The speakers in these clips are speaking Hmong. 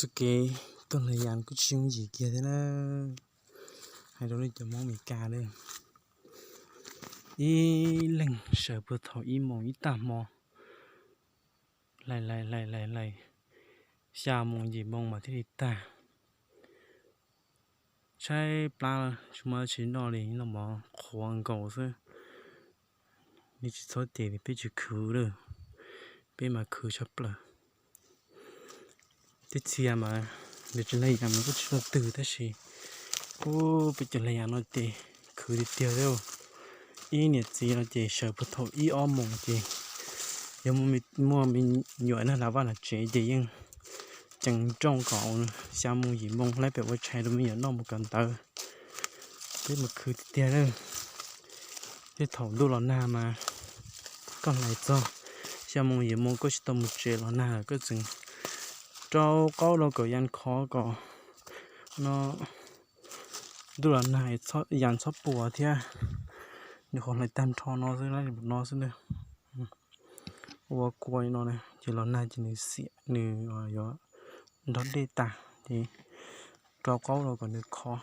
Txoj kev tuaj hlais yas kuj tsis yooj yim kiag thiab na. Hais rau nej cov Hmoob Amelikas na, ib leeg sawv puag thaum ib moos ib tag hmo, hlais hlais hlais hlais hlais, xya moos yim moos mas thiaj li tag. Tshaib plab tsis muaj dab tsi noj li, noj mov qhuav nkaus xwb. Nej tsis txhob cem tias peb tsis khwv lawm, peb mas khwv tshaj plaws. Tej txhia mas nws tsis hlais yas mas kuj tsis luaj twg tab sis, ub, peb cov hlais yas no ces khwv tiag tiag li. Ib niam txiv no ces sawv puag thaum ib ob moos ces yog muaj me nyuam nag hla vaj hla tsev ces yeej ceev nrooj kom xya moos yim moos laib pem ua tshais rau me nyuam noj mus kawm ntawv. Peb mus khwv tiag tiag lawm. Tej thaum ntuj los nag mas koj hlais txog xya moos yim moos koj tsis tau mus tsev los nag koj tseem rau qaub rau kom yas khov kom no, ntuj los nag yas txhob puas thiab. Nws qhov hlais tag nrho no xwb, lab li no xwb na. Ua kua li no na ces los nag ces nws xiam nws yuav nrog dej tas ces rau qaub rau kom nws khov.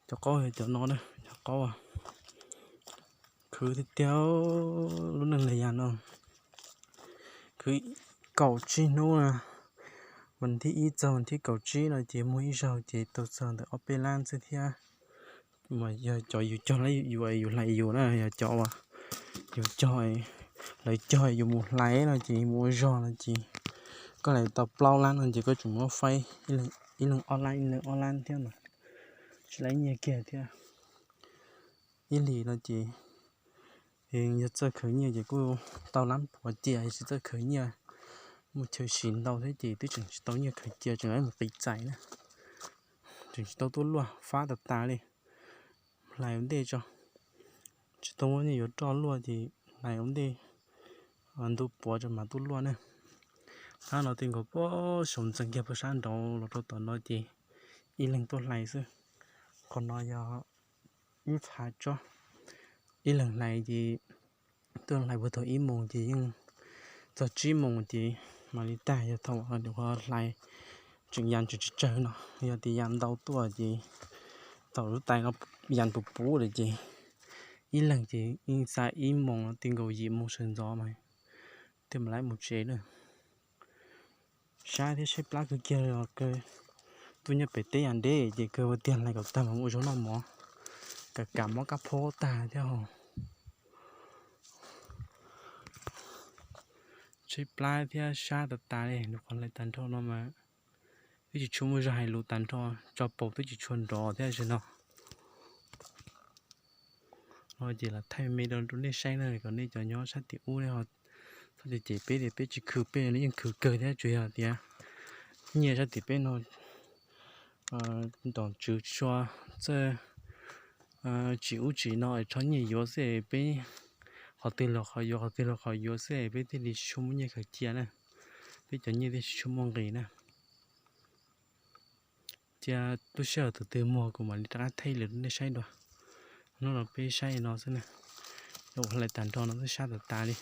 Cov qaub yog cov no na, cov qaub khwv tiag tiag. Lub neej hlais yas no khwv kaum tsib hnub na, vas thib ib txog vas thib kaum tsib no ces muag ib zaug ces tau txog ntawm ob peb lab xwb thiab. Mas yog cov yus cog, yus hlais yus na, yog cov uas yus cog, lawv cog yus mus hlais no ces mus ua zog no ces koj hlais tau plaub lab no ces koj tseem muab faib ib leeg ob lab ib leeg ob lab thiab mas tsis laib nyiaj kiag thiab. Ib hlis no ces yog txawj khwv nyiaj ces kuj tau lab puav cia, tsis txawj khwv nyiaj, mus chaw siv ntau thiab ces twb tseem tsis tau nyiaj khwv cia, tseem mus qiv txais na, tseem tsis tau tuaj luaj, fab tas tas li. Hlais ua ntej tso, tsis tau muaj nyiaj yuav roj luaj ces hlais ua ntej, ntu puav tso mas tuaj luaj ne. Hnab no ti nkaus puag saum ntxeev kiag puag sab nraud los rau tom no ces ib leeg tuaj hlais xwb. Qhov no yog ib phav tsob, ib leeg hlais ces tuaj hlais puag thaum ib moos ces yeej txog tsib moos ces mam li tag, yog thaum hlais tseem yas tseem tsawg tsawg no, yog tias yas ntau tuaj ces thaum lub tais no yas puv puv lawm ces ib leeg ces yeej xa ib moos ti nkaus yim moos sawv ntxov mas thiaj mam li mus tsev na. Sab thiab tshaib plab kawg kiag li os. Tuaj nyob pem teb yam deb ces kawg ua tiag hlais kom tag mas ua zaub noj mov, kam kam mob kab phob tag thiab ho. Tshaib plab thiab sab tas tas li, nws qhov hlais tag nrho no mas twb tsis tshua muaj zog hais lus tag nrho, tso paus twb tsis tshua nrov thiab zaum no. No ces los thaij me me rau nej saib na, kom nej cov nyob sab tim ub ne ho txhob cem peb tias peb tsis khwv, peb yeej khwv kawg thiab, tsuas yog tias nyiaj sab tim peb no ntom tswv tsis tshua txawj tsim ub tsim no es rho nyiaj yuav xwb es peb qhov twg los qhov yuav, qhov twg los qhov yuav xwb es peb thiaj li tsis tshua muaj nyiaj khaws cia na. Peb cov nyiaj thiaj tsis tshua muaj nqis na. Cia lub sij hawm tus twg muag kuv mam li rov qab thaij lawm rau nej saib dua. Hnub no peb saib no xwb na, ua hlais tag nrho no twb sab tas tas li.